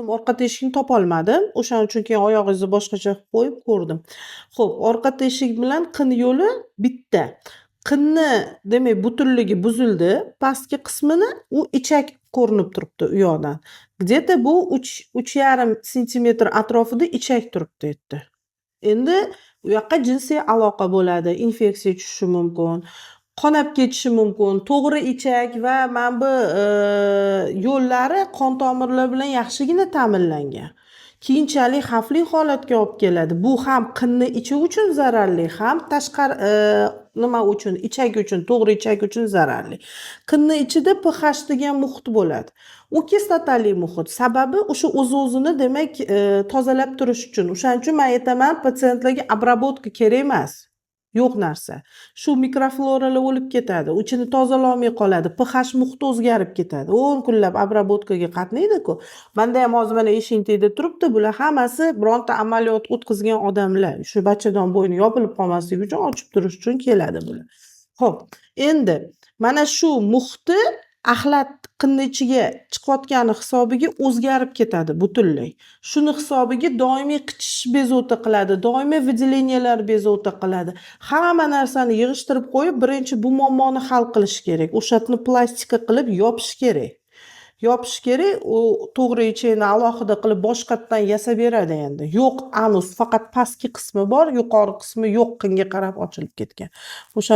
Ko'rdim, orqa teshikni topolmadim. O'shaning uchun keyin oyog'ingizni boshqacha qilib qo'yib ko'rdim. Xo'p, orqa teshik bilan qin yo'li bitta. Qinni, demak, butunligi buzildi. Pastki qismini, u ichak ko'rinib turibdi u yoqdan. Где-то bu 3, 3,5 sentimetr atrofida ichak turibdi u yerda. Endi u yoqqa jinsiy aloqa bo'ladi, infeksiya tushishi mumkin, qonab ketishi mumkin. To'g'ri ichak va mana bu yo'llari qon tomirlar bilan yaxshigina ta'minlangan. Keyinchalik xavfli holatga olib keladi. Bu ham qinni ichi uchun zararli, ham tashqari nima uchun, ichak uchun, to'g'ri ichak uchun zararli. Qinni ichida pH degan muhit bo'ladi. U kislotali muhit. Sababi o'sha o'z-o'zini, demak, tozalab turish uchun. O'shaning uchun men aytaman, patsientlarga обработка kerak emas. Yo'q narsa. Shu mikrofloralar o'lib ketadi, ichini tozalolmay qoladi, pH muhiti o'zgarib ketadi. 10 kunlab обработка ga qatnaydi-ku. Manda ham hozir mana eshik tagida turibdi. Bular hammasi bironta amaliyot o'tkazgan odamlar. Shu bachadon bo'yni yopilib qolmasligi uchun, ochib turish uchun keladi bular. Xo'p, endi mana shu muhiti axlat qinni ichiga chiqayotgani hisobiga o'zgarib ketadi butunlay. Shuni hisobiga doimiy qichishish bezovta qiladi, doimiy выделения lar bezovta qiladi. Hamma narsani yig'ishtirib qo'yib, birinchi bu muammoni hal qilish kerak. O'sha yerni plastika qilib yopish kerak. Yopish kerak, u to'g'ri ichakni alohida qilib boshqatdan yasab beradi endi. Yo'q anus, faqat pastki qismi bor, yuqori qismi yo'q, qinga qarab ochilib ketgan. O'shaning